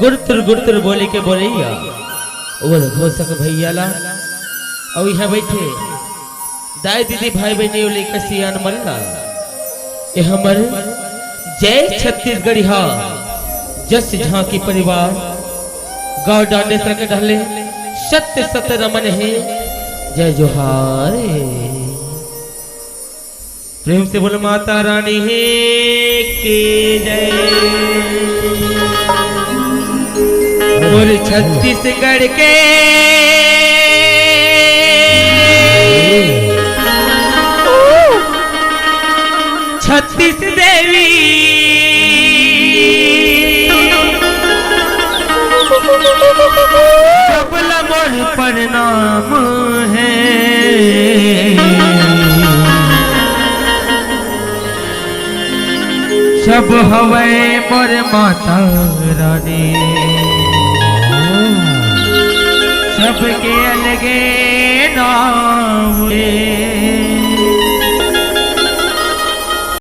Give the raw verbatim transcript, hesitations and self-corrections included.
गुरतुर गुरतुर बोले के बोलैया, ओल घोषक भैया ला, अउ इहाँ बैठे दाई दीदी भाई बहिनी अउ लइका सियान मन ला, ये हमर जय छत्तीसगढ़िया जस झांकी परिवार गाँव डांडे सर के ढले सत्य सत्य रमन हे। जय जोहार हे। प्रेम से बोल माता रानी हे की जय। मोर छत्तीसगढ़ के छत्तीस देवी, सबला मोर प्रणाम हे। सब हवय मोर माता रानी, सबके अलगे नाम हे।